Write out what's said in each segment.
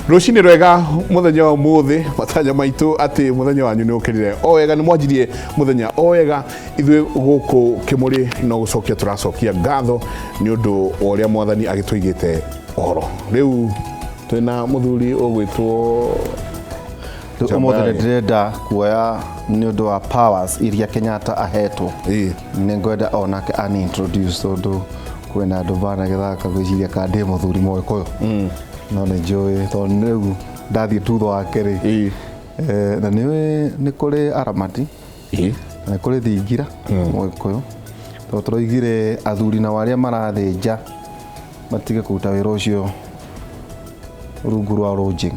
Rũcinĩ rwega mũthenya wa ũmũthĩ, matanya maitũ atĩ mũthenya wanyu nĩ ũkĩrire o wega, nĩ mwanjirie mũthenya o wega. Ithuĩ gũkũ Kĩmũrĩ no gũcokia tũracokia ngatho nĩ ũndũ wa ũrĩa Mwathani agĩtũigĩte ũhoro. Rĩu twĩna mũthuri ũgwĩtwo Rĩu ũmũthĩ nĩ ndĩrenda kuoya nĩ ũndũ wa powers iria Kenyatta ahetwo. Ĩĩ. Nĩ ngwenda onake ani introduce, tondũ kwĩna andũ banagĩthaka gwĩciria kana ndĩ mũthuri Mũgĩkũyũ, no nĩ njũĩ tondũ rĩu ndathiĩ thutha wake rĩ. Na nĩ nĩ kũrĩ aramati na nĩ kũrĩ thingira Mũgĩkũyũ, tondũ tũroigire athuri nao arĩa marathĩnja matige kũruta wĩra ũcio rungu rwa lodging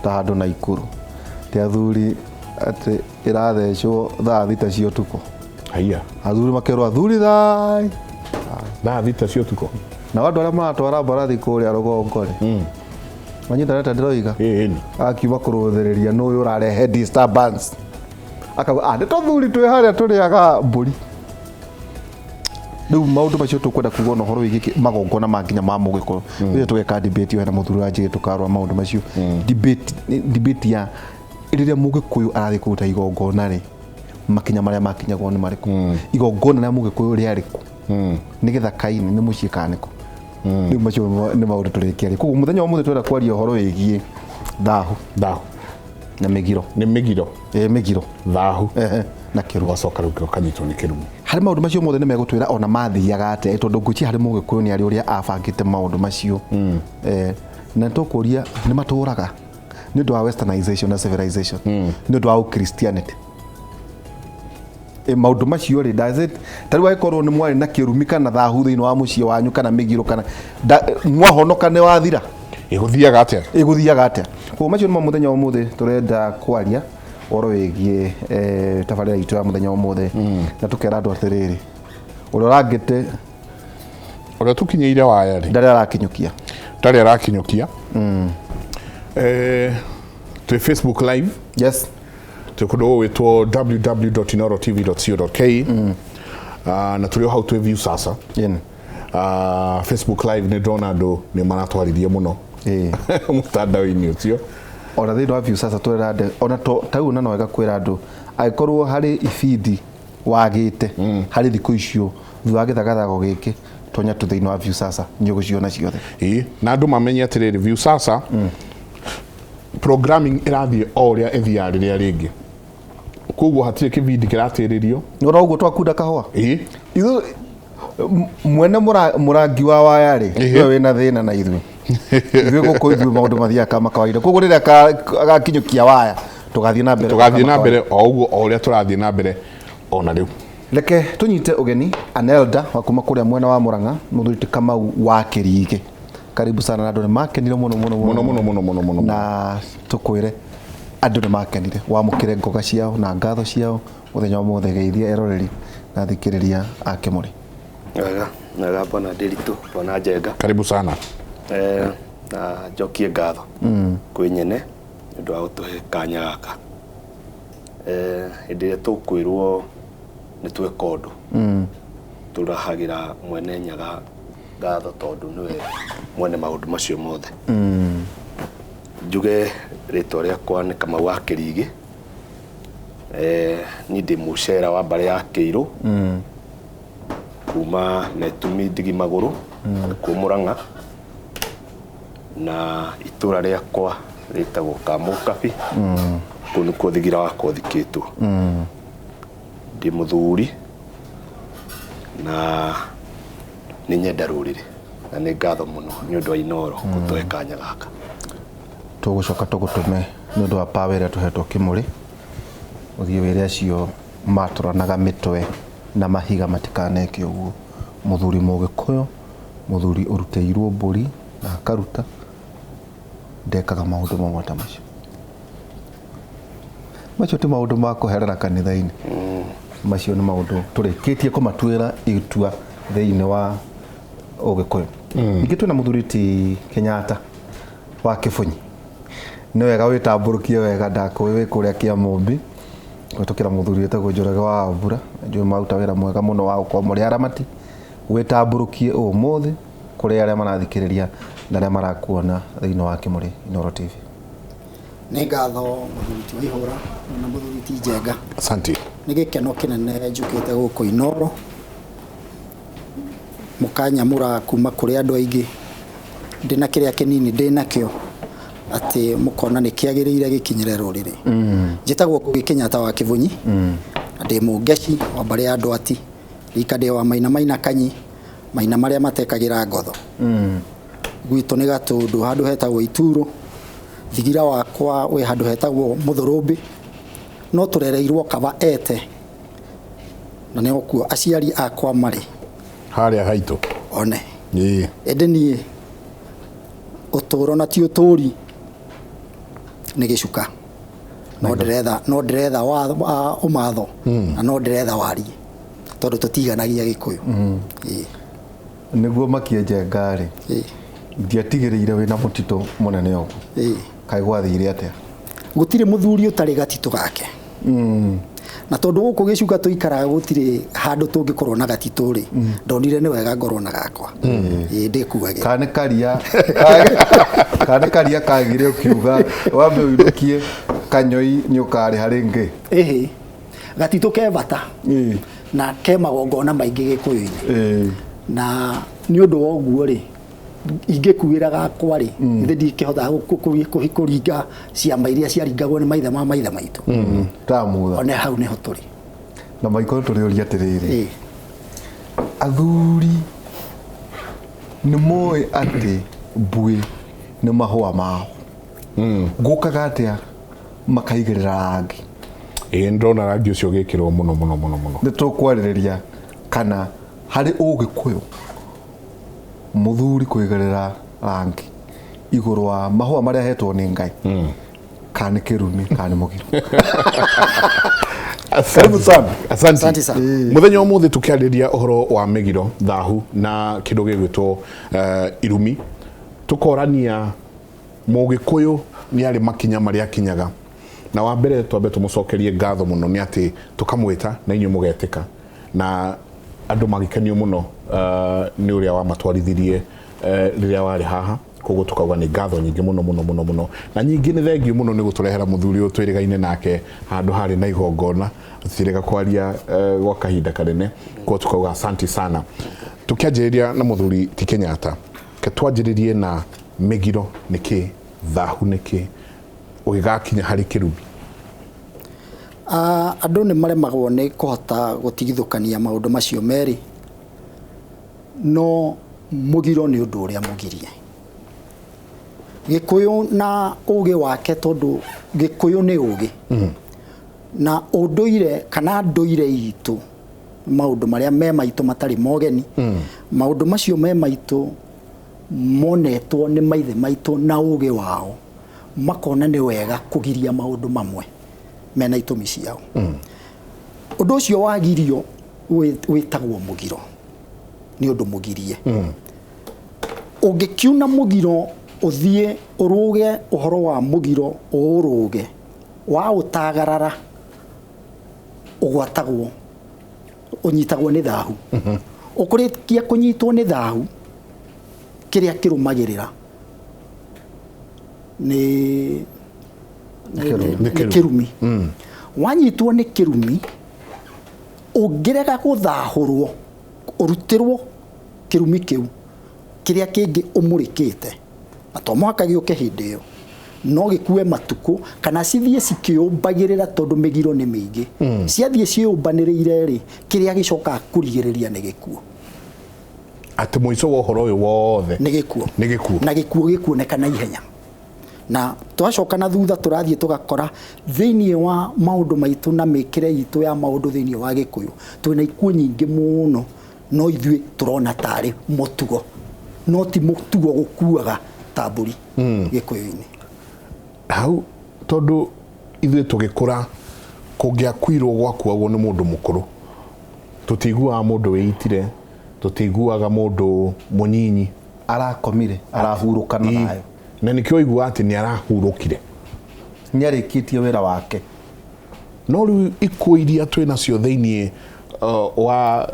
ta handũ Naikuru, ti athuri atĩ ĩrathecwo thaa 6 cia ũtukũ. Haiya. Athuri makerwo, "Athuri thai." Thaa 6 cia ũtukũ. Nao andũ arĩa maratwara mbarathi kũrĩa rũgongo rĩ, manyita ta ndĩroiga. Ĩĩ nĩ. Akiuma kũrũthĩrĩria nũ ũyũ ũrarehe disturbance, akauga, "Ah, nĩ tũthuri twĩ harĩa tũrĩaga mbũri." Rĩu maũndũ macio tũkwenda kuga ona ũhoro wĩgiĩ magongona ma nginya ma Mũgĩkũyũ rĩrĩa tũgeka debate ĩyo hena mũthuri wa njĩrĩ, tũkarora maũndũ macio, debate ya rĩrĩa Mũgĩkũyũ arathiĩ kũruta igongona rĩ, makinya marĩa makinyagwo nĩ marĩkũ, igongona rĩa Mũgĩkũyũ rĩarĩkũ, nĩ gĩthaka-inĩ, nĩ mũciĩ kana nĩkũ. Rĩu macio nĩ maũndũ tũrĩkĩaria. Koguo mũthenya wa ũmũthĩ twenda kwaria ũhoro wĩgiĩ thahu thahu na mĩgiro. Nĩ mĩgiro. Ĩ, mĩgiro. Thahu. Ehe, na kĩrumi. Ũgacoka rĩu ũkanyitwo nĩ kĩrumi. Harĩ maũndũ macio mothe nĩ megũtwĩra ona mathiaga atĩa, tondũ ngwĩciria harĩ Mũgĩkũyũ nĩ arĩ ũrĩa abangĩte maũndũ macio. Na tũkũria nĩ matũraga nĩ ũndũ wa westernization na civilization, nĩ ũndũ wa Christianity. Maũndũ macio rĩ, does it, ta rĩu angĩkorwo nĩ mwarĩ na kĩrumi kana thahu thĩinĩ wa mũciĩ wanyu kana mĩgiro kana mwahonoka nĩ wathira? Ĩgũthiaga atĩa? Ĩgũthiaga atĩa? Koguo macio nĩmo mũthenya wa ũmũthĩ tũrenda kwaria ũhoro wĩgiĩ tabarĩra itũ ya mũthenya wa ũmũthĩ, na tũkera andũ atĩrĩrĩ, ũrĩa ũrangĩte ũrĩa tũkinyĩire waya rĩ, ndarĩ arakinyũkia. Ndarĩ arakinyũkia. Twĩ Facebook Live. Twĩ kũndũ gũgwĩtwo www.inoorotv.co.ke. Ah, na tũrĩ o hau twĩ Viusasa. Ah, Facebook Live nĩ ndĩrona andũ nĩ maratwarithia mũno mũtandao-inĩ ũcio. Ona thĩinĩ wa Viusasa twĩra andũ ona to ta rĩu, na no wega kwĩra andũ angĩkorwo harĩ ibindi wagĩte harĩ thikũ icio thutha wa gĩthagathago gĩkĩ, tonya tu thĩinĩ wa Viusasa, nĩ ũgũciona ciothe. Ĩĩ, na andũ mamenye atĩrĩrĩ, Viusasa programming ĩrathiĩ o ũrĩa ĩthiaga rĩrĩa rĩngĩ, koguo hatirĩ kĩbindi kĩratĩrĩrio. Nĩ ũguo twakunda kahũa. Ithuĩ mwene mũrangi wa waya rĩ, nĩwe wĩna thĩna na ithuĩ. Ithuĩ gũkũ ithuĩ maũndũ mathiaga kama kawaida, koguo rĩrĩa agakinyũkia waya tũgathiĩ na mbere. Tũgathiĩ na mbere o ũguo, o ũrĩa tũrathiĩ na mbere ona rĩu. Reke tũnyite ũgeni anelda wa kuma kũrĩa mwena wa Mũrang'a, mũthuri ti Kamau wa Kĩrigĩ. Karibu sana, na andũ nĩ makenire mũno mũno. Mũno mũno mũno mũno mũno. Na tũkwĩre andũ nĩ makenire, wamũkĩre ngoga ciao na ngatho ciao mũthenya wa ũmũthĩ. Geithia eroreri na thikĩrĩria a Kĩmũrĩ. Wega wega, bwana Ndiritu, bwana Njenga. Karibu sana. Na njokie ngatho kwĩ nyene nĩ ũndũ wa gũtũhe kanya gaka. Hĩndĩ ĩrĩa tũkwĩrwo nĩ tweka ũndũ, tũrahagĩra mwene Nyaga ngatho tondũ nĩwe mwene maũndũ macio mothe. Njuge rĩtwa rĩakwa nĩ Kamau wa Kĩrigĩ. Niĩ ndĩ mũcera wa mbarĩ ya Kĩirũ kuma Metumi Ndigi Magũrũ nĩkuo Mũrang'a, na itũra rĩakwa rĩtagwo Kamũkabi, kũu nĩkuo thigira wakwa ũthikĩtwo. Ndĩ mũthuri na nĩ nyenda rũrĩrĩ, na nĩ ngatho mũno nĩ ũndũ wa Inooro gũtũhe kanya gaka. Tũgũcoka tũgũtũme nĩ ũndũ wa power ĩrĩa tũhetwo Kĩmũrĩ, ũthiĩ wĩre acio matũranaga mĩtwe na mahiga matikaneke ũguo. Mũthuri Mũgĩkũyũ, mũthuri ũrutĩirwo mbũri na akaruta, ndekaga maũndũ mamwe ta macio. Macio ti maũndũ ma kũherera kanitha-inĩ, macio nĩ maũndũ tũrĩkĩtie kũmatuĩra itua thĩinĩ wa Ũgĩkũyũ. Ningĩ twĩna mũthuri ti Kenyatta wa Kĩbũnyi. Nĩ wega wĩtambũrũkie wega, ndakũĩ wĩ kũrĩa Kĩamũmbi kũhĩtũkĩra mũthuri wĩtagwo Njoroge wa Wambura. Njũĩ maruta wĩra mwega mũno wa gũkorwo mũrĩ aramati. Wĩtambũrũkie ũmũthĩ kũrĩ arĩa marathikĩrĩria Na arĩa marakuona thĩinĩ wa Kĩmũrĩ Inooro TV. Nĩ ngatho mũthuri ti Waihũra na mũthuri ti Njenga. Asante. Nĩ gĩkeno kĩnene njũkĩte gũkũ Inooro mũkanyamũra kuma kũrĩ andũ aingĩ ndĩna kĩrĩa kĩnini ndĩnakĩo atĩ mũkona nĩ kĩagĩrĩire gĩkinyĩre rũrĩrĩ. Njĩtagwo Ngũgĩ Kenyatta wa Kĩbunyi na ndĩ mũngeci wa mbarĩ ya Ndwati, rika ndĩ wa Maina Maina Kanyi, maina marĩa matekagĩra ngotho. Gwitũ nĩ Gatũndũ handũ hetagwo Ituro, thigira wakwa wĩ handũ hetagwo Mũthũrũmbĩ, no tũrereirwo Kaba Ete na nĩkuo aciari akwa marĩ. Harĩa haitũ. One. Ĩĩ. Ĩndĩ niĩ ũtũro na ti ũtũri nĩ gĩcuka. No ndĩretha no ndĩretha wa ũmatho na no ndĩretha wariĩ tondũ tũtiganagia Gĩkũyũ. Ĩĩ. Nĩguo makie Njenga rĩ, Ĩĩ. ndiatigĩrĩire wĩna mũtitũ mũnene ũguo. Ĩĩ. Kaĩ gwathire atĩa? Gũtirĩ mũthuri ũtarĩ gatitũ gake. Na tondũ gũkũ gĩcuka tũikaraga gũtirĩ handũ tũngĩkorwo na gatitũ rĩ, ndonire nĩ wega ngorwo na gakwa. Ĩĩ ndĩkuagĩra. Kana nĩ karia kana nĩ karia kagire ũkiuga wambe ũinũkie kanyoi nĩ ũkarĩha rĩngĩ. Ĩhĩ. Gatitũ ke bata Ĩĩ. na ke magongona maingĩ Gĩkũyũ-inĩ. Ĩĩ. Na nĩ ũndũ wa ũguo rĩ, ingĩkuĩra gakwa rĩ, ithe ndingĩhota kũringa ciama iria ciaringagwo nĩ maithe ma maithe maitũ. Tamutha. One hau nĩho tũrĩ. Na maikoro tũrĩũria atĩrĩrĩ. Ĩĩ. Athuri nĩ moĩ atĩ mbuĩ nĩ mahũa mao. Gũkaga atĩa makaigĩrĩra rangi? Ĩĩ ndĩrona rangi ũcio ũgĩkĩrwo mũno mũno mũno mũno. Nĩ tũkwarĩrĩria kana harĩ ũgĩkũyũ mũthuri kũigĩrĩra rangi igũrũ wa mahũa marĩa ahetwo nĩ Ngai kana nĩ kĩrumi kana nĩ mũgiro. Karibu sana. Asante. Asante sana. Mũthenya wa ũmũthĩ tũkĩarĩrĩria ũhoro wa mĩgiro, thahu na kĩndũ gĩgwĩtwo irumi, tũkorania mũgĩkũyũ nĩ arĩ makinya marĩa akinyaga, na wa mbere twambe tũmũcokerie ngatho mũno nĩ atĩ tũkamwĩta na inyuĩ mũgetĩka na andũ magĩkenio mũno nĩ ũrĩa wamatwarithirie rĩrĩa warĩ haha, koguo tukauga nĩ ngatho nyingĩ mũno mũno mũno mũno, na nyingĩ nĩ thengiũ mũno nĩ gũtũrehera mũthuri ũyũ twĩrĩgaine nake handũ harĩ na igongona tũtirĩga kwaria gwa kahinda kanene, koguo tukauga asante sana. Tũkĩanjĩrĩria na mũthuri ti Kenyatta, ke twanjĩrĩrie na mĩgiro nĩkĩ, thahu nĩkĩ, ũgĩgakinya harĩ kĩrumi. Andũ nĩ maremagwo nĩ kũhota gũtigithũkania maũndũ macio merĩ, no mũgiro nĩ ũndũ ũrĩa mũgirie. Gĩkũyũ na ũgĩ wake, tondũ Gĩkũyũ nĩ ũgĩ. Na ũndũire kana ndũire itũ, maũndũ marĩa me maitũ matarĩ mogeni, maũndũ macio me maitũ monetwo nĩ maithe maitũ na ũgĩ wao, makona nĩ wega kũgiria maũndũ mamwe mena itũmi ciao. Ũndũ ũcio wagirio wĩtagwo mũgiro, nĩ ũndũ mũgirie. Ũngĩkiuna mũgiro ũthiĩ ũrũge ũhoro wa mũgiro, ũũrũge wa ũtagarara, ũgwatagwo, ũnyitagwo nĩ thahu. Ũkũrĩkia kũnyitwo nĩ thahu, kĩrĩa kĩrũmagĩrĩra nĩ kĩrumi. Wanyitwo nĩ kĩrumi, ũngĩrega gũthahũrwo, ũrutĩrwo kĩrumi kĩu, kĩrĩa kĩngĩ ũmũrĩkĩte, na to mũhaka gĩũke hĩndĩ ĩyo, no gĩkue matukũ kana cithiĩ cikĩũmbagĩrĩra, tondũ mĩgiro nĩ mĩingĩ. Ciathiĩ ciũmbanĩrĩire rĩ, kĩrĩa gĩcokaga kũrigĩrĩria nĩ gĩkuũ. Atĩ mũico wa ũhoro ũyũ wothe nĩ gĩkuũ. Nĩ gĩkuũ. Na gĩkuũ gĩkuoneka na ihenya. Na twacoka na thutha tũrathiĩ tũgakora thĩinĩ wa maũndũ maitũ na mĩkĩre itũ ya maũndũ thĩinĩ wa Gĩkũyũ twĩna ikuũ nyingĩ mũno, no ithuĩ tũrona tarĩ mũtugo, no ti mũtugo gũkuaga ta mbũri Gĩkũyũ-inĩ. Hau tondũ ithuĩ tũgĩkũra kũngĩakuirwo gwakuagwo nĩ mũndũ mũkũrũ, tũtiguaga mũndũ wĩitire, tũtiguaga mũndũ mũnyinyi arakomire, arahurũka na thayũ, na nĩkĩo ũiguaga atĩ nĩ arahurũkire, nĩ arĩkĩtie wĩra wake. No rĩu ikuũ iria twĩ nacio thĩinĩ wa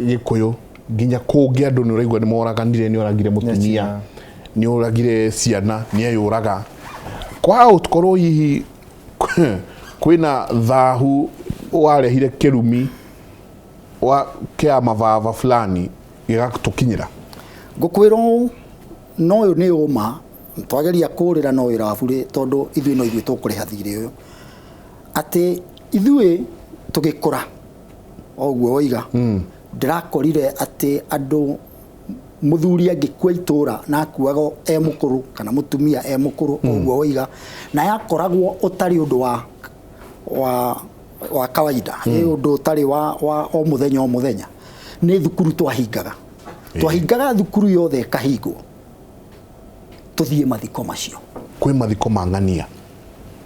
Gĩkũyũ, nginya kũngĩ andũ nĩ ũraigua nĩ moraganire, nĩ oragire mũtumia, Nĩ oragire ciana, nĩ eyũraga. Kwaga gũkorwo hihi kwĩna thahu warehire kĩrumi wa kĩa mababa fulani gĩgatũkinyĩra. Ngũkwĩra ũũ, no ũyũ nĩ ũma, twageria kũrĩra no wĩra wa burĩ, tondũ ithuĩ no ithuĩ tũkũrĩha thirĩ ũyũ, atĩ ithuĩ tũgĩkũra o ũguo woiga, ndĩrakorire atĩ andũ mũthuri angĩkua itũra na akuaga e mũkũrũ kana mũtumia e mũkũrũ, ũguo woiga, na yakoragwo ũtarĩ ũndũ wa kawaida, nĩ ũndũ ũtarĩ wa o mũthenya o mũthenya. Nĩ thukuru twahingaga, twahingaga thukuru yothe ĩkahingwo tũthiĩ mathiko macio. Kwĩ mathiko ma ng'ania.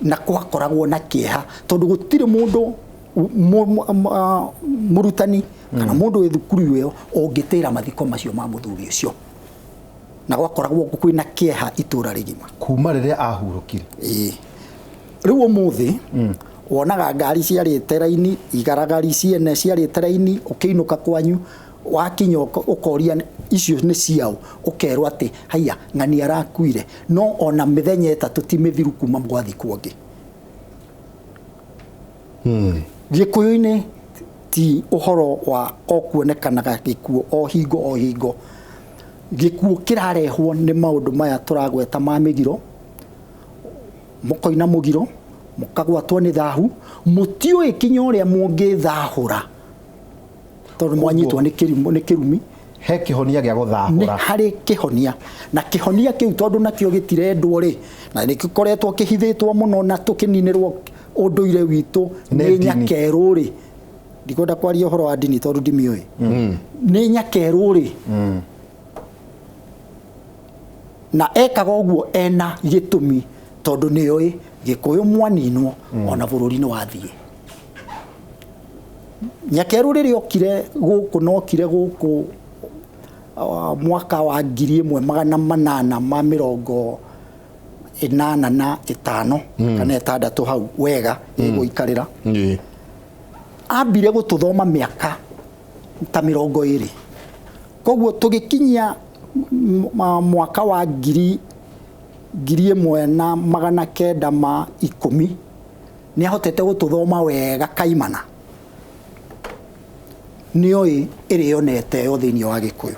Na kwakoragwo na kĩeha tondũ gũtirĩ mũndũ mũrutani kana mũndũ wĩ thukuru ĩyo ũngĩtĩra mathiko macio ma mũthuri ũcio, na gwakoragwo kwĩna kĩeha itũra rĩgima kuma rĩrĩa ahurũkire. Ĩĩ. Rĩu ũmũthĩ wonaga ngari ciarĩte raini, igaragari ciene ciarĩte raini, ũkĩinũka kwanyu wakinya ũkoria icio nĩ ciao, ũkerwo atĩ haiya ng'ani arakuire, no ona mĩthenya 3 ti mĩthiru kuma gwathikwo ũngĩ. Gĩkũyũ-inĩ ti ũhoro wa o kuonekanaga gĩkuũ o hingo o hingo. Gĩkuũ kĩrarehwo nĩ maũndũ maya tũragweta ma mĩgiro, mũkoina mũgiro, mũkagwatwo nĩ thahu, mũtiũĩ kinya ũrĩa mũngĩthahũra tondũ mwanyitwo nĩ kĩrumi. He kĩhonia gĩa gũthahũra. Nĩ harĩ kĩhonia, na kĩhonia kĩu tondũ nakĩo gĩtirendwo rĩ, na nĩgĩkoretwo kĩhithĩtwo mũno na tũkĩninĩrwo ũndũire witũ nĩ nyakerũ rĩ. Ndikwenda kwaria ũhoro wa ndini tondũ ndimĩũĩ. Nĩ nyakerũ rĩ. Na ekaga ũguo ena gĩtũmi tondũ nĩoĩ Gĩkũyũ mwaninwo ona bũrũri nĩ wathiĩ. Nyakerũ rĩrĩa okire gũkũ, nokire gũkũ mwaka wa 1885 kana 6 hau wega ĩgũikarĩra. Ambire gũtũthoma mĩaka ta 20. Koguo tũgĩkinyia mwaka wa 1910 nĩ ahotete gũtũthoma wega kaimana. Nĩoĩ ĩrĩonete yo thĩinĩ wa Gĩkũyũ.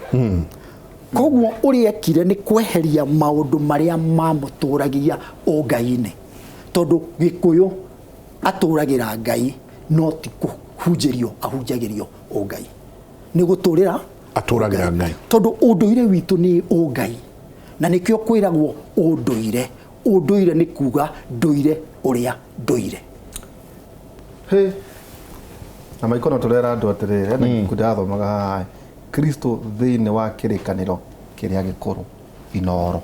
Koguo ũrĩa ekire nĩ kweheria maũndũ marĩa mamũtũragia ũngai-inĩ, tondũ Gĩkũyũ atũragĩra Ngai no ti kũhunjĩrio ahunjagĩrio ũngai, nĩ gũtũrĩra atũragĩra Ngai, tondũ ũndũire witũ nĩ ũngai, na nĩkĩo kwĩragwo ũndũire. Ũndũire nĩ kuga ndũire ũrĩa ndũire. He na maikono tũrera andũ atĩrĩrĩ, hena ibuku ndĩrathomaga haha, Kristo thĩinĩ wa kĩrĩkanĩro kĩrĩa gĩkũrũ, Inoro.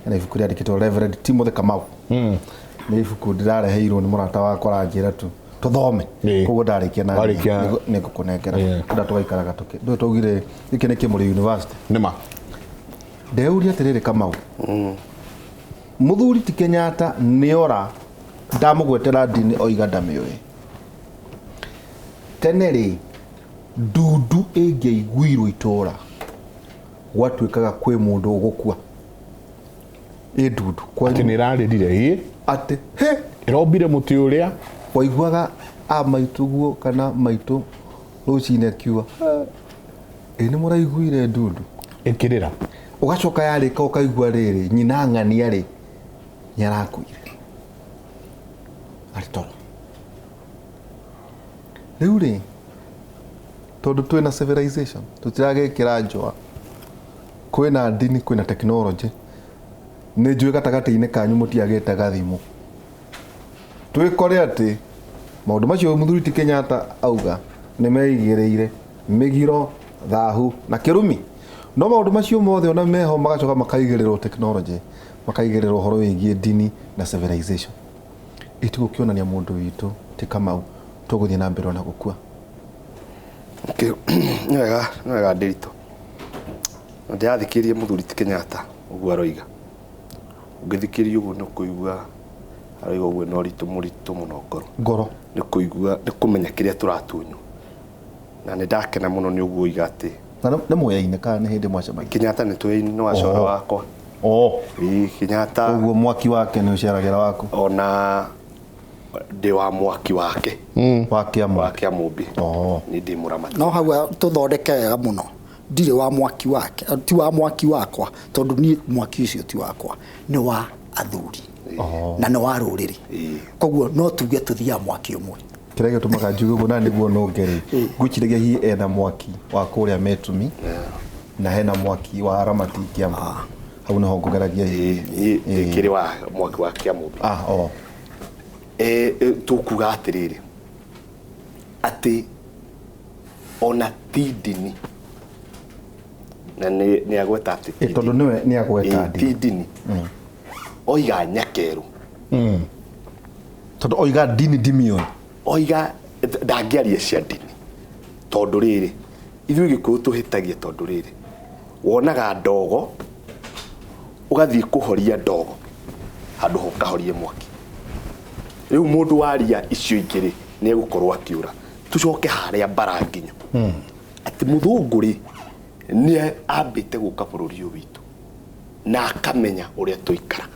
Hena ibuku rĩandĩkĩtwo Reverend Timothy Kamau. Nĩ ibuku ndĩrareheirwo nĩ mũrata wakwa aranjĩra tu tũthome. Koguo ndarĩkia na nĩ ngũkũnengera. Kũrĩa tũgaikaraga tũkĩ. Ndũĩ twaugire gĩkĩ nĩ Kĩmũrĩ University. Nĩma. Ndeuria atĩrĩrĩ Kamau. Mũthuri ti Kenyatta nĩora ndamũgwetera ndini oiga ndamĩũĩ. Tene rĩ ndundu ĩngĩaiguirwo itũra gwatuĩkaga kwĩ mũndũ ũgũkua. Ĩ ndundu atĩ nĩ ĩrarĩrire ĩ atĩ he ĩrombire mũtĩ ũrĩa waiguaga a maitũ guo kana maitũ rũcinĩ akiuga ĩ nĩ mũraiguire ndundu ĩkĩrĩra, ũgacoka yarĩka ũkaigua rĩrĩ nyina ng'ania rĩ nĩarakuire arĩ toro. Rĩu rĩ tondũ twĩna civilization tũtiragĩkĩra njũa, kwĩna ndini, kwĩna technology, nĩ njũĩ gatagatĩ-inĩ kanyu mũtiagĩte gathimũ. Twĩkore atĩ maũndũ macio mũthuri ti Kenyatta auga nĩ meigĩrĩire mĩgiro, thahu na kĩrumi, no maũndũ macio mothe ona meho magacoka makaigĩrĩrwo technology, makaigĩrĩrwo ũhoro wĩgiĩ ndini na civilization. Ĩtigũkĩonania mũndũ witũ ti Kamau tũgũthiĩ na mbere ona gũkua. Nĩ wega, nĩ wega Ndiritu. Na ndĩrathikĩrĩria mũthuri ti Kenyatta ũguo aroiga. Ũngĩthikĩrĩria ũguo nĩ ũkũigua aroiga ũguo na ũritũ mũritũ mũno ngoro. Ngoro. Nĩ kũigua, nĩ kũmenya kĩrĩa tũratunywo. Na nĩ ndakena mũno nĩ ũguo oiga atĩ Na nĩ mũyaine kana nĩ hĩndĩ mwacemania? Kenyatta nĩ tũyaine, nĩ wacora wakwa. Oh. Ĩĩ, Kenyatta. Koguo mwaki wake nĩ ũceragĩra waku. Ona ndĩ wa mwaki wake. Wa Kĩamũmbi. Wa Kĩamũmbi. Oh. Nĩ ndĩ mũramati. No hau tũthondeke wega mũno, ndirĩ wa mwaki wake, ti wa mwaki wakwa, tondũ niĩ mwaki ũcio ti wakwa, nĩ wa athuri. Oh. Na nĩ wa rũrĩrĩ. Koguo no tuge tũthiaga mwaki ũmwe. Kĩrĩa gĩtũmaga njuge ũguo na nĩguo nũnge rĩ, ngwĩciragia hihi ena mwaki wa kũrĩa Metumi na hena mwaki wa Aramati Kĩambu. Hau nĩho ngũgeragia hihi. Ĩĩ, kĩrĩ wa mwaki wa Kĩamũmbi. Ah, oh. Tũkuga atĩrĩrĩ, atĩ ona ti ndini, na nĩ agweta atĩ ti Tondũ ndini. nĩwe nĩ agweta Ti ndini. Oiga nyakerũ. Tondũ oiga ndini ndimiũĩ. Oiga ndangĩaria cia ndini. Tondũ rĩrĩ, ithuĩ Gĩkũyũ tũhĩtagia tondũ rĩrĩ, wonaga ndogo, ũgathiĩ kũhoria ndogo, handũ ho ũkahorie mwaki. Rĩu mũndũ waria icio ingĩ rĩ, nĩ egũkorwo akĩũra. Tũcoke harĩa mbara nginyo. Atĩ mũthũngũ rĩ, nĩ ambĩte gũka bũrũri ũyũ witũ na akamenya ũrĩa tũikaraga.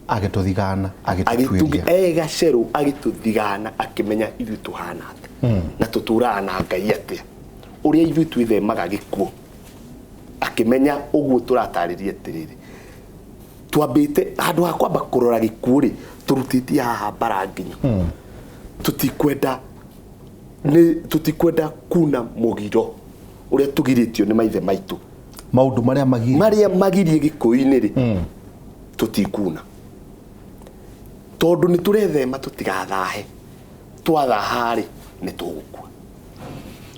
Agĩtũthigana, agĩtũtuĩria. Gacerũ agĩtũthigana, akĩmenya ithuĩ tũhana atĩa. Na tũtũraga na Ngai atĩa. Ũrĩa ithuĩ twĩthemaga gĩkuũ. Akĩmenya ũguo tũratarĩria atĩrĩrĩ. Twambĩte handũ ha kwamba kũrora gĩkuũ rĩ, tũrutĩtie haha mbara nginyo. Tũtikwenda nĩ tũtikwenda kuna mũgiro ũrĩa tũgirĩtio nĩ maithe maitũ. Maũndũ marĩa magirie. Marĩa magirie gĩkũyũ-inĩ rĩ, tũtikuna. Tondũ nĩ tũrethema tũtigathahe. Twathaha rĩ, nĩ tũgũkua.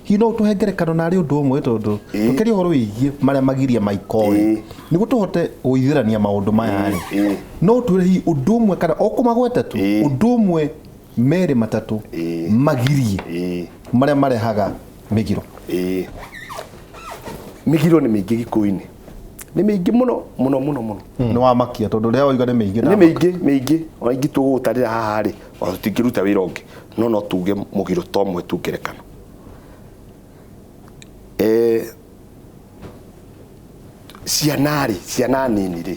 Hihi no ũtũhe ngerekano narĩ ũndũ ũmwe tondũ tũkĩaria ũhoro wĩgiĩ marĩa magirie maikoĩ. Nĩguo tũhote gũithĩrania maũndũ maya rĩ. No ũtwĩre hihi ũndũ ũmwe kana o kũmagweta tu, ũndũ ũmwe merĩ matatũ magirie marĩa marehaga mĩgiro. Mĩgiro nĩ mĩingĩ gĩkũyũ-inĩ. Nĩ mĩingĩ mũno, mũno, mũno, mũno. Nĩ wamakia tondũ rĩrĩa wauga nĩ mĩingĩ. Nĩ mĩingĩ, mĩingĩ. Ona ingĩ tũgũgũtarĩra haha rĩ, ona tũtingĩruta wĩra ũngĩ. No no tuge mũgiro to ũmwe tu ngerekano. Ciana rĩ, ciana nini rĩ,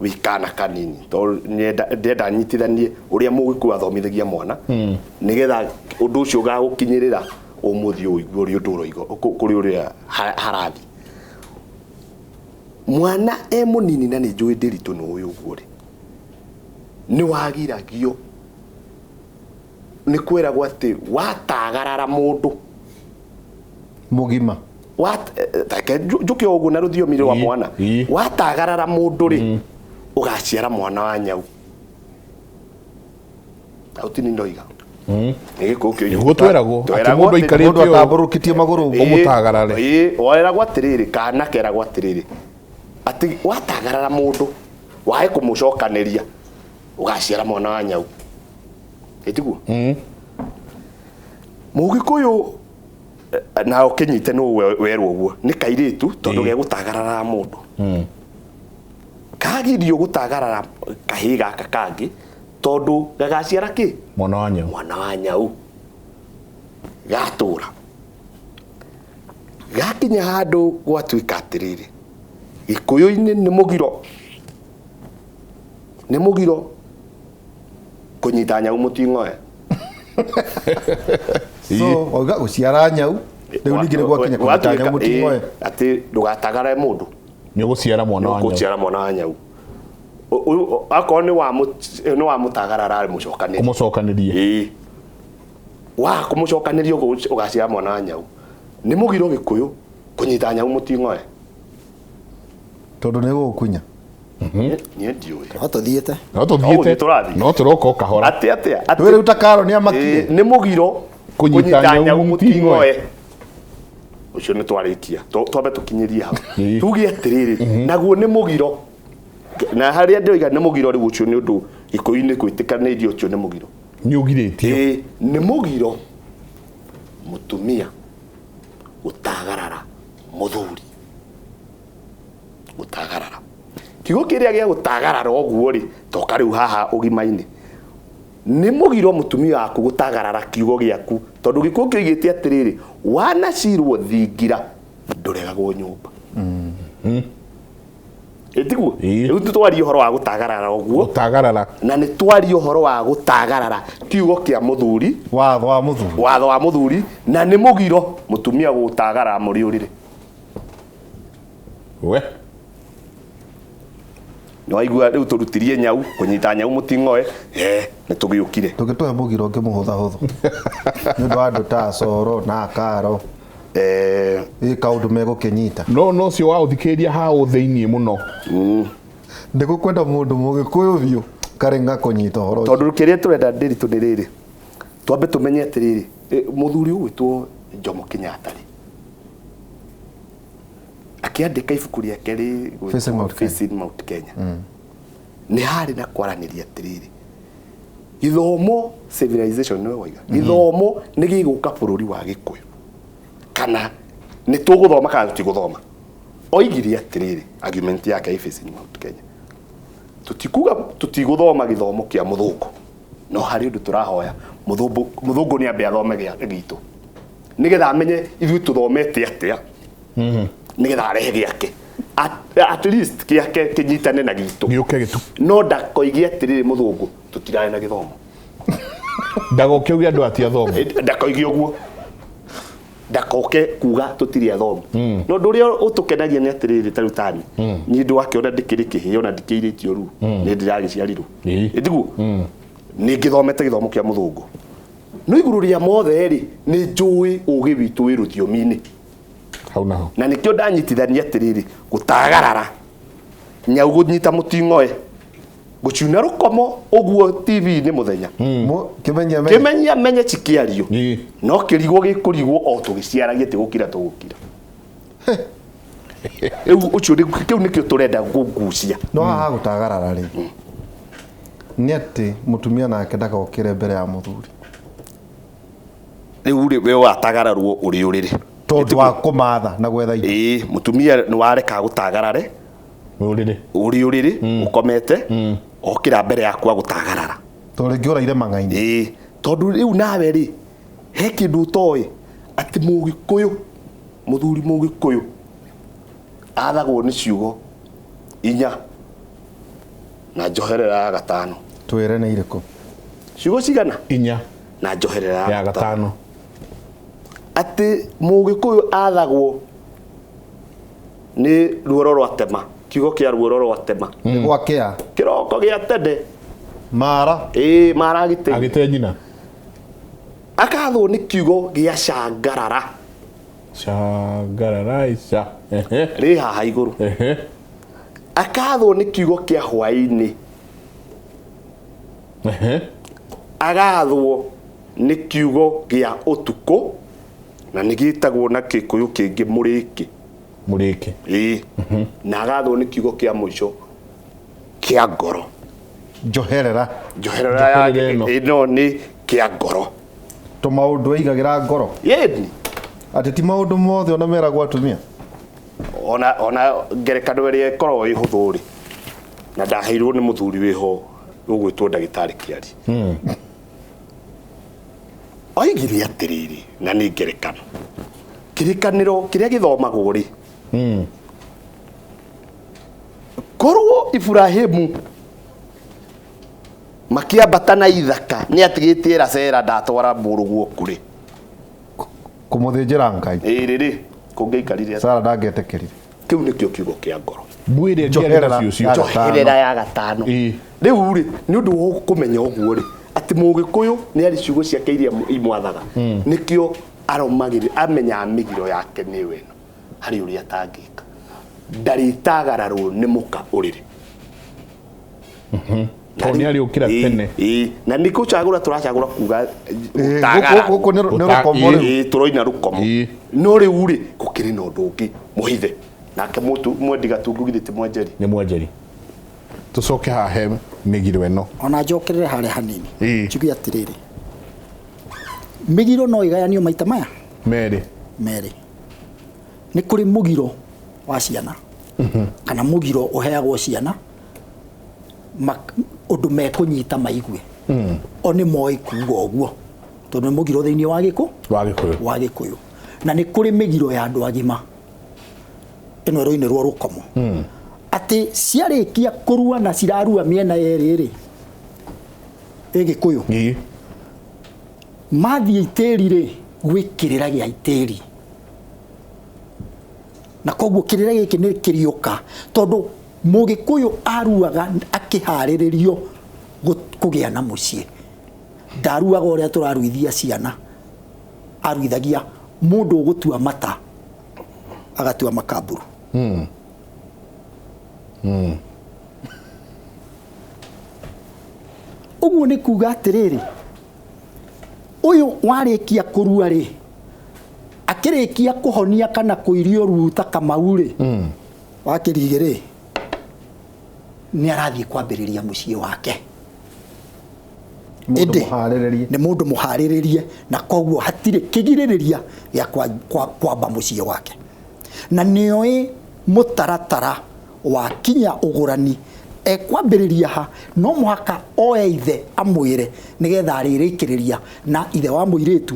wĩ kana kanini, tondũ ndĩrenda nyitithanie ũrĩa mũgĩkũyũ athomithagia mwana, nĩgetha ũndũ ũcio ũgagũkinyĩrĩra ũmũthĩ ũigue ũrĩa ũndũ ũroiga, kũrĩ ũrĩa harathiĩ. Mwana e mũnini na nĩ njũĩ ndĩritũ nĩ ũĩ ũguo rĩ, nĩ wagiragio, nĩ kwĩragwo atĩ watagarara mũndũ mũgima. Reke njũke o ũguo na rũthiomi rwa mwana. Watagarara mũndũ rĩ, ũgaciara mwana wa nyau. Hau ti nĩ ndoiga. Nĩ gĩkũyũ kĩoigwo. Nĩguo tweragwo, atĩ Tweragwo mũndũ atĩ aikarĩte Mũndũ ũũ, atambũrũkĩtie magũrũ ũguo. Ũmũtagarare. Weragwo atĩrĩrĩ, kana keragwo atĩrĩrĩ, atĩ watagarara mũndũ, wae kũmũcokanĩria, ũgaciara mwana wa nyau. Ĩtiguo? Mũgĩkũyũ na ũkĩnyite nũ werwo ũguo, nĩ kairĩtu tondũ gegũtagarara mũndũ. Kagirio gũtagarara kahĩĩ gaka kangĩ tondũ gagaciara kĩ? Mwana wa nyau. Mwana wa nyau. Gatũra. Gakinya handũ gwatuĩka atĩrĩrĩ, Gĩkũyũ-inĩ nĩ mũgiro. Nĩ mũgiro kũnyita nyau mũting'oe. So, wauga gũciara nyau, rĩu ningĩ nĩ gwakinya kũnyita nyau mũting'oe. Atĩ ndũgatagare mũndũ. Nĩ ũgũciara mwana wa nyau. Nĩ ũgũciara mwana wa nyau. Akorwo nĩ wa mũtagarara mũcokanĩrie. Kũmũcokanĩria. Wa kũmũcokanĩria ũgaciara mwana wa nyau. Nĩ mũgiro Gĩkũyũ kũnyita nyau mũting'oe. Tondũ nĩ gũgũkunya. Niĩ ndiũĩ. No tũthiĩte. No tũthiĩte. No gũthiĩ tũrathiĩ. No tũroka o kahora. Atĩ atĩa? Atĩ Rĩu ta Karo nĩ amakire. Nĩ mũgiro Kũnyita kũnyita nyau nyau mũting'oe. mũting'oe. Ũcio nĩ twarĩkia. Twambe tũkinyĩrie hau. Tuge atĩrĩrĩ, naguo nĩ mũgiro. Na harĩa ndĩroiga nĩ mũgiro rĩu ũcio nĩ ũndũ Gĩkũyũ-inĩ gwĩtĩkanĩirio ũcio nĩ mũgiro. Nĩ ũgirĩtio. Nĩ mũgiro mũtumia gũtagarara mũthuri. Gũtagarara. Kiugo kĩrĩa gĩa gũtagarara ũguo rĩ, toka rĩu haha ũgima-inĩ. Nĩ mũgiro mũtumia waku gũtagarara kiugo gĩaku, tondũ gĩkũyũ kĩoigĩte atĩrĩrĩ, wanacirwo thingira ndũregagwo nyũmba. Ĩtiguo? Ĩĩ. Rĩu twarie ũhoro wa gũtagarara ũguo. Gũtagarara. Na nĩ twarie ũhoro wa gũtagarara kiugo kĩa mũthuri. Watho wa mũthuri. Watho wa mũthuri, na nĩ mũgiro mũtumia gũtagarara mũrĩ ũrĩrĩ. We. Nĩwaigua rĩu tũrutirie nyau, kũnyita nyau mũting'oe, nĩ tũgĩũkire. Tũngĩtũhe mũgiro ũngĩ mũhũthahũthũ. Nĩ ũndũ wa andũ ta Coro na Karo. Ĩ kaũndũ megũkĩnyita. No no ũcio wa ũthikĩrĩria ha thĩiniĩ mũno. Ndĩgũkwenda mũndũ mũgĩkũyũ biũ karĩng'a kũnyita ũhoro ũcio. Tondũ kĩrĩa tũrenda ndĩritũ nĩ rĩrĩ. Twambe tũmenye atĩrĩrĩ, mũthuri ũgwĩtwo Jomo Kenyatta rĩ, akĩandĩka ibuku rĩake rĩ Facing Mount Kenya. Facing Mount Kenya. Nĩ harĩ na kwaranĩria atĩrĩrĩ, gĩthomo civilization nĩwe waiga, gĩthomo nĩ gĩgũka bũrũri wa Gĩkũyũ, kana nĩ tũgũthoma kana tũtigũthoma. Oigire atĩrĩrĩ, argument yake Facing Mount Kenya, tũtikuga tũtigũthoma gĩthomo kĩa mũthũngũ, no harĩ ũndũ tũrahoya mũthũngũ nĩ ambe athome gitũ nĩgetha amenye ithuĩ tũthomete atĩa, nĩgetha arehe gĩake at least gĩake kĩnyitane na gitũ, gĩũke gĩtu. No ndakoige atĩrĩrĩ, mũthũngũ tũtirarĩ na gĩthomo. Ndagoke uge andũ ati athomu. Ndakoige ũguo, ndakoke kuga tũtirĩ athomu. No ũndũ ũrĩa ũtũkenagia nĩ atĩrĩrĩ, ta rĩu tani niĩ ndwakĩona ndĩkĩrĩ kĩhĩĩ ona ndikĩirĩtio rĩu, nĩ ndĩragĩciarirwo. Ĩtiguo nĩ ngĩthomete gĩthomo kĩa mũthũngũ, no igũrũ rĩa mothe rĩ, nĩ njũĩ ũgĩ witũ wĩ rũthiomi-inĩ. Hau naho. Na nĩkĩo ndanyitithania atĩrĩrĩ, gũtagarara nyau, gũnyita mũting'oe, gũciuna rũkomo ũguo TV-inĩ mũthenya. Kĩmenyia menye. Kĩmenyia menye cikĩario. No kĩrigwo gĩkũrigwo o tũgĩciaragia, ti gũkira tũgũkira. Rĩu ũcio kĩu nĩkĩo tũrenda kũgucia. No haha gũtagarara rĩ, nĩ atĩ mũtumia nake ndagokĩre mbere ya mũthuri. Rĩu rĩ, we watagararwo ũrĩ ũrĩrĩ tondũ wa kũmatha na gwetha indo. Ĩĩ, mũtumia nĩ wareka gũtagarare Ũrĩrĩ. Ũrĩ ũrĩrĩ ũkomete, okĩra mbere yaku agũtagarara. Tondũ rĩngĩ ũraire mang'ainĩ. Ĩĩ, tondũ rĩu nawe rĩ, he kĩndũ ũtoĩ atĩ mũgĩkũyũ, mũthuri mũgĩkũyũ athagwo nĩ ciugo inya na njoherera ya gatano. Twĩre nĩ irĩkũ? Ciugo cigana? Inya. Na njoherera ya gatano. Atĩ mũgĩkũyũ athagwo nĩ ruoro rwa tema, kiugo kĩa ruoro rwa tema. Nĩ gwakĩa. Kĩroko gĩa tene. Mara. Ĩĩ, mara agĩte. Agĩte nyina. Akathwo nĩ kiugo gĩa cangarara. Cangarara ica. Rĩ haha igũrũ. Akathwo nĩ kiugo kĩa hwaĩ-inĩ. Agathwo nĩ kiugo gĩa ũtukũ, na nĩ gĩtagwo na Gĩkũyũ kĩngĩ mũrĩkĩ. Mũrĩkĩ. Ĩĩ. Na agathwo nĩ kiugo kĩa mũico kĩa ngoro. Njoherera. Njoherera ya ĩno nĩ kĩa ngoro. To maũndũ aigagĩra ngoro. Ĩni. Atĩ ti maũndũ mothe ona meragwo atumia. Ona ngerekano ĩrĩa ĩkoragwo ĩ hũthũ rĩ, na ndaheirwo nĩ mũthuri wĩho ũgwĩtwo ndagĩtarĩ Kĩari. Oigire atĩrĩrĩ, na nĩ ngerekano, kĩrĩkanĩro kĩrĩa gĩthomagwo rĩ, korwo Ibrahimu makĩambata na ithaka nĩ atigĩtie Rasera ndatwara mũrũguo kũrĩ kũmũthĩnjĩra Ngai. Ĩĩ rĩrĩ, kũngĩaikarire atĩa? Sara ndangĩetĩkĩrire. Kĩu nĩkĩo kiugo kĩa ngoro. Mbuĩrĩ Njoherera ĩngĩ ya Njoherera ya gatano. Rĩu rĩ, nĩ ũndũ wa kũmenya ũguo rĩ, atĩ mũgĩkũyũ nĩ arĩ ciugo ciake iria imwathaga. Nĩkĩo aromagĩrĩra, amenyaga mĩgiro yake nĩ ĩno, harĩ ũrĩa atangĩka. Ndarĩtagararwo nĩ mũka ũrĩrĩ. Tondũ nĩ arĩũkĩra tene. Ĩĩ, na nĩ gũcagũra tũracagũra kuga gũtagarara. Gũkũ nĩ rũkomo rĩu. Ĩĩ, tũroina rũkomo. No rĩu rĩ, gũkĩrĩ na ũndũ ũngĩ mũhithe. Nake mwendi Gatungu githĩ ti mwenjeri? Nĩ mwenjeri. Tũcoke haha he mĩgiro ĩno. Ona njokerere harĩa hanini. Njuge atĩrĩrĩ, mĩgiro no ĩgayanio maita maya? Merĩ. Merĩ. Nĩ kũrĩ mũgiro wa ciana. Kana mũgiro ũheagwo ciana ũndũ mekũnyita maigue. O nĩ moĩ kuuga ũguo. Tondũ nĩ mũgiro thĩinĩ wa gĩkũ? Wa Gĩkũyũ. Wa Gĩkũyũ. Na nĩ kũrĩ mĩgiro ya andũ agima. Ĩno ĩroinĩrwo rũkomo. Atĩ Atĩ ciarĩkia kũrua na cirarua mĩena yerĩ rĩ, ĩ Gĩkũyũ mathiĩ itĩri rĩ, gwĩ kĩrĩra gĩa itĩri, na koguo kĩrĩra gĩkĩ nĩ kĩrĩũka tondũ Mũgĩkũyũ aruaga akĩharĩrĩrio kũgĩa na mũciĩ. Ndaruaga ũrĩa tũraruithia ciana, aruithagia mũndũ ũgũtua mata agatua makamburu. Ũguo nĩ kuga atĩrĩrĩ, ũyũ warĩkia kũrua rĩ, akĩrĩkia kũhonia kana kũirio ruta Kamau rĩ, wa Kĩrigĩ rĩ, nĩ arathiĩ kwambĩrĩria mũciĩ wake. Mũndũ Ĩndĩ, mũharĩrĩrie. Nĩ mũndũ mũharĩrĩrie, na koguo hatirĩ kĩgirĩrĩria gĩa kwamba mũciĩ wake, na nĩoĩ mũtaratara wa kinya ũgũrani ekwambĩrĩria ha. No mũhaka oe ithe amwĩre nĩgetha arĩrĩkĩrĩria na ithe wa mũirĩtu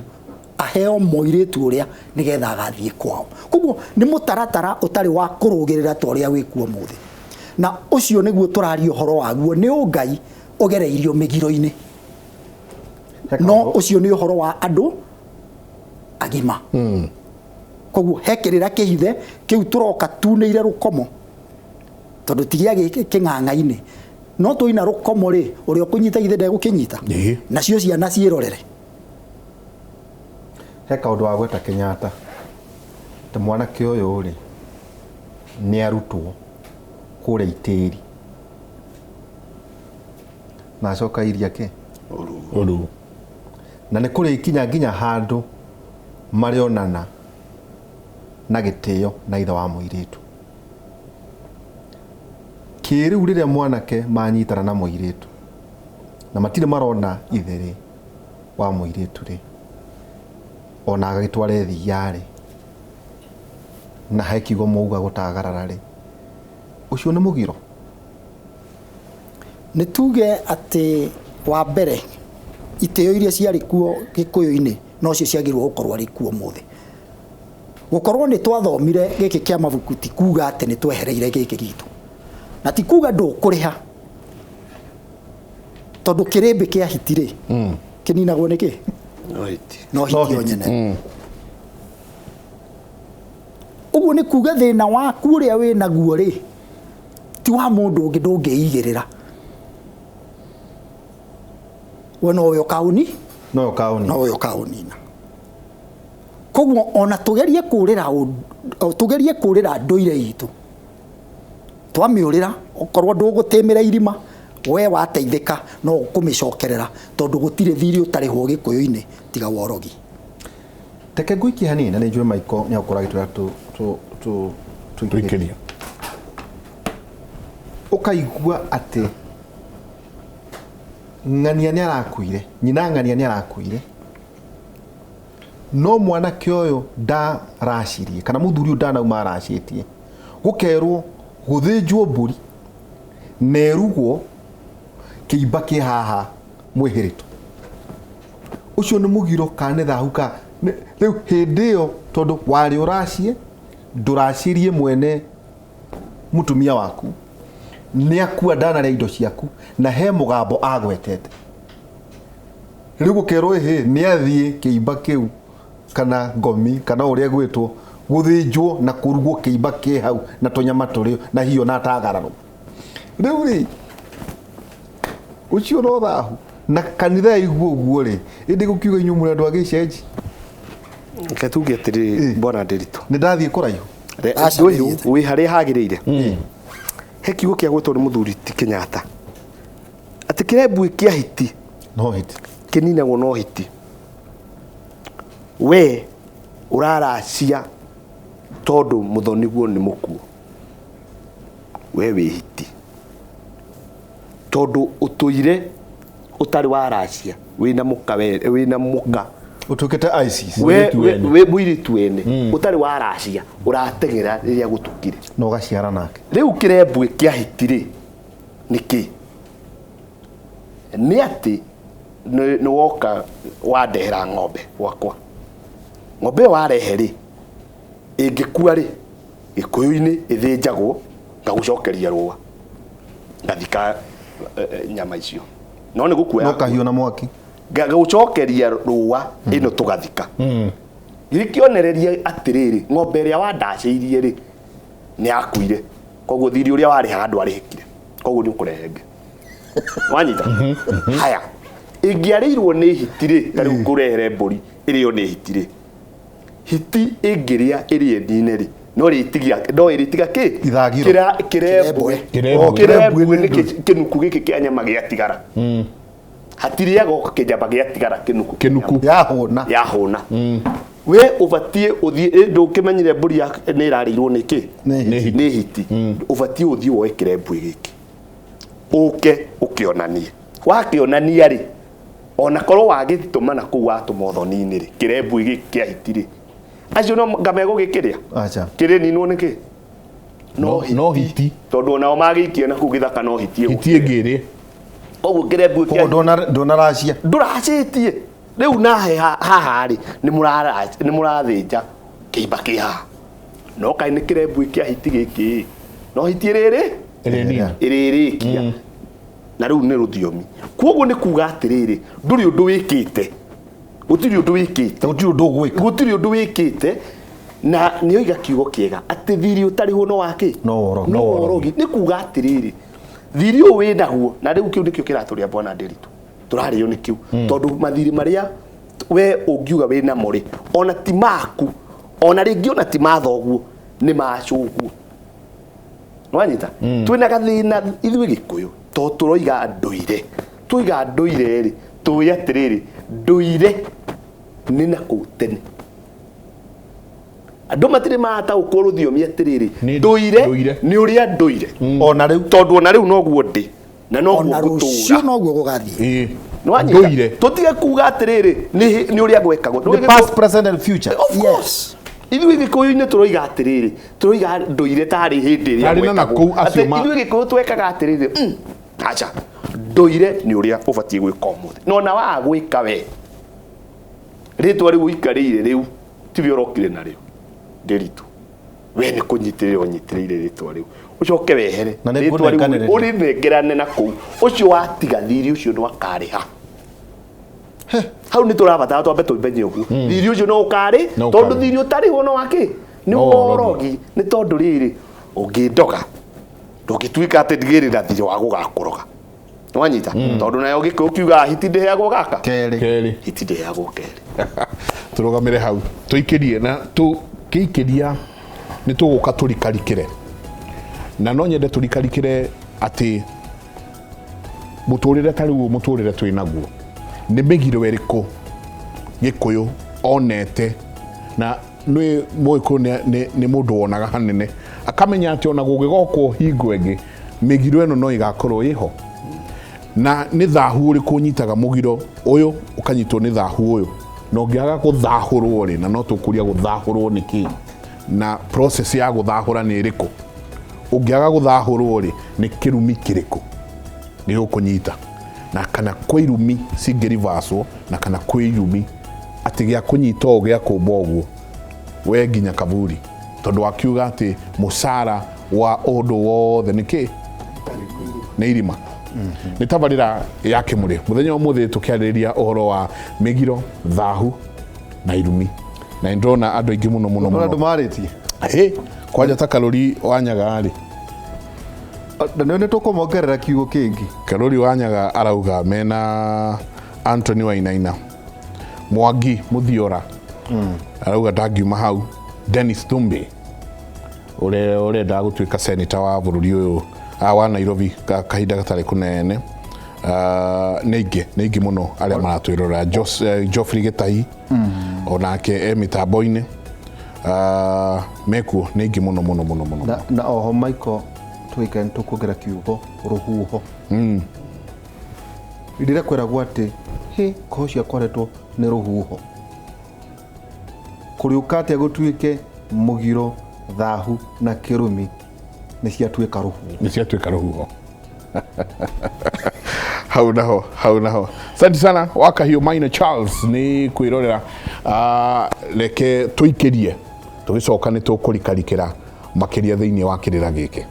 aheo mũirĩtu ũrĩa nĩgetha agathiĩ kwao. Koguo nĩ mũtaratara ũtarĩ wa kũrũgĩrĩra ta ũrĩa wĩkuo mũthĩ, na ũcio nĩguo tũraria ũhoro waguo, nĩ ũngai ũgereirio mĩgiro-inĩ. No ũcio nĩ ũhoro wa andũ agima. Koguo he kĩrĩra kĩhithe kĩu tũroka tunĩire rũkomo, tondũ ti gĩa kĩng'ang'a-inĩ, no tũina rũkomo rĩ, ũrĩa ũkũnyita ithe ndegũkĩnyita. Nacio ciana ciĩrorere. He kaũndũ wa gweta Kenyatta ta mwanake ũyũ rĩ, nĩ arutwo kũrĩa itĩri na acoka iria kĩ Ũru. Na nĩ kũrĩkinya nginya handũ marĩonana na gĩtĩo na ithe wa mũirĩtu. Kĩrĩu rĩrĩa mwanake manyitana na mũirĩtu na matirĩ marona ithe rĩ wa mũirĩtu rĩ, ona agagĩtwara thiia rĩ, na he kiugo mwauga gũtagarara rĩ, ũcio nĩ mũgiro. Nĩ tuge atĩ wa mbere, itĩo iria ciarĩ kuo Gĩkũyũ-inĩ nocio ciagĩrĩirwo gũkorwo arĩ kuo ũmũthĩ. Gũkorwo nĩ twathomire gĩkĩ kĩa mabuku ti kuga atĩ nĩ twehereire gĩkĩ gitũ, na ti kuga ndũkũrĩha, tondũ kĩrĩmbĩ kĩa hiti rĩ, kĩninagwo nĩ kĩ? No hiti. No hiti yo nyene. Ũguo nĩ kuga thĩna waku ũrĩa wĩ naguo rĩ, ti wa mũndũ ũngĩ, ndũngĩigĩrĩra we, nowe ũkaũni no ũkaũni nowe ũkaũnina. Koguo ona tũgerie kũrĩra tũgerie kũrĩra ndũire itũ, twamĩũrĩra, okorwo ndũgũtĩmĩra irima we wateithĩka, no ũkũmĩcokerera, tondũ gũtirĩ thirĩ ũtarĩhwo Gĩkũyũ-inĩ tiga worogi. Reke ngũikie hanini, na nĩ njũĩ Maiko nĩ agũkorwo agĩtwĩra tũikĩrie. Tũikĩrie. Ũkaigua atĩ ng'ania nĩ arakuire, nyina ng'ania nĩ arakuire, no mwanake ũyũ ndaracirie kana mũthuri ũyũ ndanauma aracĩtie, gũkerwo gũthĩnjwo mbũri na ĩrugwo kĩimba kĩ haha mwĩhĩrĩtwo. Ũcio nĩ mũgiro kana nĩ thahu? Ka rĩu hĩndĩ ĩyo, tondũ warĩ ũracie ndũracirie mwene mũtumia waku nĩ akua, ndanarĩa indo ciaku, na he mũgambo agwetete, rĩu gũkerwo ĩhĩ nĩ athiĩ kĩimba kĩu kana ngomi kana ũrĩa gwĩtwo gũthĩnjwo na kũrugwo kĩimba kĩ hau na tũnyama tũrĩo na hiyo na atagararwo. Rĩu rĩ, ũcio no thahu na kanitha yaigua ũguo rĩ, ĩndĩ gũkiuga inyuĩ mũrĩ andũ a gĩcenji. Reke tuge atĩrĩrĩ, bwana Ndiritu. Nĩ ndathiĩ kũraihu. Aca, Ũndũ ũyũ ndĩthiĩte. wĩ harĩa hagĩrĩire. He kiugo kĩa gwĩtwo nĩ mũthuri ti Kenyatta atĩ kĩrembui kĩa hiti no hiti kĩninagwo no hiti. We ũraracia tondũ mũthoniguo nĩ mũkuo, we wĩ hiti, tondũ ũtũire ũtarĩ waracia wĩna mũka, wĩna mũka. Ũtuĩkĩte ISIS. We Mũirĩtu wene. We mũirĩtu wene ũtarĩ waracia, ũrateng'era rĩrĩa gũtukire. Na ũgaciara nake. Rĩu kĩrembui kĩa hiti rĩ, nĩ kĩ? Nĩ atĩ nĩ woka wandehera ng'ombe gwakwa. Ng'ombe ĩyo warehe rĩ, ĩngĩkua rĩ, Gĩkũyũ-inĩ ĩthĩnjagwo. Ngagũcokeria rũa ngathika nyama icio no nĩ gũkua. No kahiũ na mwaki. Ngagũcokeria rũa ĩno tũgathika. Gĩkĩonereria atĩrĩrĩ, ng'ombe ĩrĩa wandacĩirie rĩ nĩ yakuire, koguo thiri ũrĩa warĩhaga ndwarĩhĩkire, koguo nĩ ũkũrehe ĩngĩ. Wanyita haya, ĩngĩarĩirwo nĩ hiti rĩ, ta rĩu ngũrehere mbũri ĩrĩo nĩ hiti rĩ, hiti ĩngĩrĩa ĩrĩe nine rĩ, no ĩrĩtigia, no ĩrĩtiga kĩ? Ithagiro. Kĩrembwe. Kĩrembwe. Kĩrembwe nĩ kĩnuku gĩkĩ kĩa nyama gĩatigara, hatirĩagwo kĩnyama gĩatigara, kĩnuku kĩa Kĩnuku. nyama. Yahũna. Yahũna, we ũbatiĩ ũthiĩ ndũkĩmenyire mbũri nĩ ĩrarĩirwo nĩ kĩ? Nĩ hiti. Nĩ hiti. Ũbatiĩ ũthiĩ woe kĩrembwe gĩkĩ, ũke ũkĩonanie. Wakĩonania rĩ, ona korwo wagĩtũma na kũu watũma ũthoni-inĩ rĩ, kĩrembwe gĩkĩ kĩa hiti rĩ, acio no ngamegũgĩkĩrĩa. Acha. Kĩrĩninwo nĩ kĩ? No hiti. Tondũ onao magĩikia na kũu gĩthaka no hiti. Hiti ĩngĩ ĩrĩ. Koguo kĩrembwe Koguo kĩa ndũnaracia. Ndũracĩtie rĩu nahe haha rĩ, nĩ mũrathĩnja kĩimba kĩ haha, no kaĩ nĩ kĩrembwe kĩa hiti gĩkĩ, no hiti ĩrĩrĩ Ĩrĩ nini. Ĩrĩrĩkia na rĩu nĩ rũthiomi. Koguo nĩ kuga atĩrĩrĩ, ndũrĩ ũndũ wĩkĩte, gũtirĩ ũndũ wĩkĩte. Gũtirĩ ũndũ ũgwĩka. Gũtirĩ ũndũ wĩkĩte, na nĩ oiga kiugo kĩega atĩ thiri ũtarĩhwo no wakĩ? No worogi. No worogi. Nĩ kuga atĩrĩrĩ, thiri ũyũ wĩnaguo na rĩu kĩu nĩkĩo kĩratũrĩa, bwana Nderitu, tũrarĩo nĩ kĩu, tondũ mathirĩ marĩa we ũngiuga wĩnamo rĩ, ona ti maku, ona rĩngĩ ona ti ma thoguo, nĩ ma cũguo. Nwanyita twĩna gathĩna ithuĩ Gĩkũyũ, to tũroiga ndũire, twoiga ndũire rĩ, tũĩ atĩrĩrĩ, ndũire nĩ na kũu tene andũ matirĩ mataũkwo rũthiomi atĩrĩrĩ, Nĩ ndũire ndũire. nĩ ũrĩa ndũire. Ona rĩu. Tondũ ona rĩu noguo ndĩ na noguo Ona rũciũ ngũtũra. noguo gũgathiĩ. Nĩwanyita? Ndũire. Tũtige kuga atĩrĩrĩ nĩ ũrĩa gwekagwo. The past, present and future. Of course, ithuĩ Gĩkũyũ-inĩ tũroiga atĩrĩrĩ, tũroiga ndũire tarĩ hĩndĩ ĩrĩa Tarĩ na gwekagwo. nakũu acio Atĩ ithuĩ Gĩkũyũ twekaga atĩrĩrĩ, aca, ndũire nĩ ũrĩa ũbatiĩ gwĩka ũmũthĩ, no na waga gwĩka, we rĩtwa rĩu ũikarĩire rĩu tiwe ũrokire narĩo, ndĩritũ, we nĩ kũnyitĩrĩra ũnyitĩrĩire rĩtwa rĩu, ũcoke wehere. Na nĩ Rĩtwa rĩu ngũnenganĩrĩria. ũrĩnengerane na kũu, ũcio watiga thiri ũcio nĩ akarĩha. Hau nĩ tũrabatara twambe tũmenye ũguo, thiri ũcio no ũkarĩ. No Tondũ ũkarĩ. thiri ũtarĩhwo no wakĩ? Nĩ No worogi. worogi. Nĩ tondũ rĩrĩ, ũngĩndoga ndũngĩtuĩka atĩ ndigĩrĩ na thiri wa gũgakũroga. Nĩwanyita? Tondũ nayo Gĩkũyũ kiugaga hiti ndĩheagwo gaka. Kerĩ. Kerĩ. Hiti ndĩheagwo kerĩ. Tũrũgamĩre hau, tũikĩrie na tũkĩikĩria nĩ tũgũka tũrikarikĩre, na no nyende tũrikarikĩre atĩ mũtũrĩre ta rĩu mũtũrĩre twĩ naguo nĩ mĩgiro ĩrĩkũ Gĩkũyũ onete, na nĩ Mũgĩkũyũ nĩ mũndũ wonaga hanene akamenya atĩ ona gũgĩgokwo hingo ĩngĩ mĩgiro ĩno no ĩgakorwo ĩho, na nĩ thahu ũrĩkũ ũnyitaga mũgiro ũyũ, ũkanyitwo nĩ thahu ũyũ, na ũngĩaga gũthahũrwo rĩ, na no tũkũria gũthahũrwo nĩ kĩ, na process ya gũthahũra nĩ ĩrĩkũ, ũngĩaga gũthahũrwo rĩ, nĩ kĩrumi kĩrĩkũ gĩgũkũnyita, na kana kwĩ irumi cingĩrivacwo, na kana kwĩ irumi atĩ gĩa kũnyita ũũ gĩa kũmba ũguo we nginya kaburi, tondũ wakiuga atĩ mũcara wa ũndũ wothe nĩ kĩ? Nĩ irima. Nĩ tabarĩra ya Kĩmũrĩ mũthenya wa ũmũthĩ, tũkĩarĩrĩria ũhoro wa mĩgiro, thahu na irumi, na nĩ ndĩrona andũ aingĩ mũno mũno. Andũ Mũno. marĩtie. Hĩ, kwanja ta Karũri Wanyaga rĩ. Na nĩ tũkũmongerera kiugo kĩngĩ. Karũri Wanyaga arauga mena Anthony Wainaina, Mwangi Mũthiora arauga ndangiuma hau, Dennis Thumbi ũrĩa ũrenda gũtuĩka senator wa bũrũri ũyũ wa Nairobi kahinda gatarĩ kũnene. Nĩ aingĩ, nĩ aingĩ mũno arĩa maratwĩrora. Geoffrey Gĩtahi onake e mĩtambo-inĩ. Mekuo nĩ aingĩ mũno mũno mũno mũno. Na oho Michael, tũgĩikara nĩ tũkuongerera kiugo rũhuho. Rĩrĩa kwĩragwo atĩ hĩ ngoo ciakoretwo nĩ rũhuho, kũrĩũka atĩa gũtuĩke mũgiro, thahu na kĩrumi nĩ ciatuĩka rũhuho? Nĩ ciatuĩka rũhuho. Hau naho, hau naho, asante sana Wakahiũ Maina Charles nĩ kwĩrorera. Reke tũikĩrie, tũgĩcoka nĩ tũkũrikarikĩra makĩria thĩinĩ wa kĩrĩra gĩkĩ.